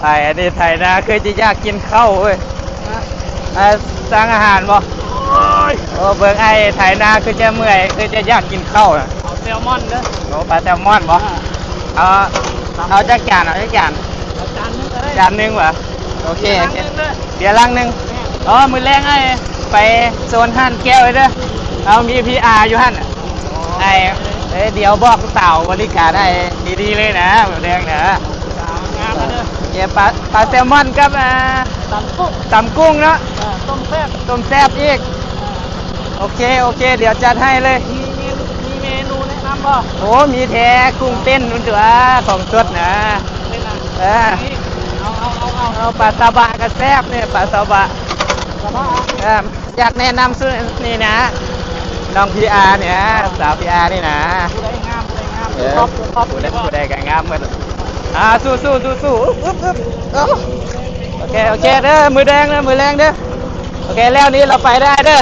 ອ້າຍອັນນີ້ໄຖນາຄືຈະຢາກກິນເຂົ້າເວີຍ. ອ່າ ສັ່ງອາຫານບໍ່? ໂອ້ຍ ໂອ້ ເບິ່ງອ້າຍໄຖນາຄືຈະເມື່ອຍ ຄືຈະຢາກກິນເຂົ້ານະ. ເອົາແຊລມອນເດີ. ໂອ້ ປາແຊລມອນບໍ່? ອ່າ ເອົາ ເອົາຈັກຈານ? ເອົາຈັກຈານ? ເອົາຈານໜຶ່ງກໍໄດ້. ຈານໜຶ່ງຫວາ? ໂອເຄ ໂອເຄ ເບຍລັງໜຶ່ງ. ແມ່ນ. ອໍ ມື້ແລງອ້າຍໄປໂຊນຮ້ານແກ້ວເດີ. ເຮົາມີພີອາຢູ່ຫັ້ນ. ໄອ້ ເອີ ດຽວບອກສາວບໍລິການໃຫ້ດີໆເລີຍນະ ມື້ແລງນະ. ສາວງາມເດີ. ໂອເຄ ປາ ປາແຊລມອນກັບ ອ່າ ຕຳກຸ້ງ ຕຳກຸ້ງເນາະ. ເອີ ຕົ້ມແຊບ ຕົ້ມແຊບອີກ. ເອີ ໂອເຄ ໂອເຄ ດຽວຈັດໃຫ້ເລີຍ. ມີ ມີ ມີເມນູແນະນຳບໍ່? ໂອ້ ມີແທ້ ກຸ້ງເຕັ້ນພຸ້ນຕົວະ ຂອງສົດນະ. ເອີ ເອົາ ເອົາ ເອົາ ເອົາ ເອົາ ປາຊາບະກໍແຊບນີ້ ປາຊາບະ ຊາບະ. ເອີ ຢາກແນະນຳຊຸດນີ້ນະ ນ້ອງພີອານີ້ນະ ສາວພີອານີ້ນະ. ຜູ້ໃດງາມ ຜູ້ໃດງາມ ເອີ ທັອບ ທັອບ ຜູ້ໃດ ຜູ້ໃດກໍງາມໝົດ. ອ່າ ສູ້ໆ ສູ້ໆ ອຶບ ອຶບ ອຶບ. ໂອເຄ ໂອເຄເດີ ມື້ແລງເດີ ມື້ແລງເດີ. ໂອເຄ ແລ້ວນີ້ເຮົາໄປໄດ້ເດີ.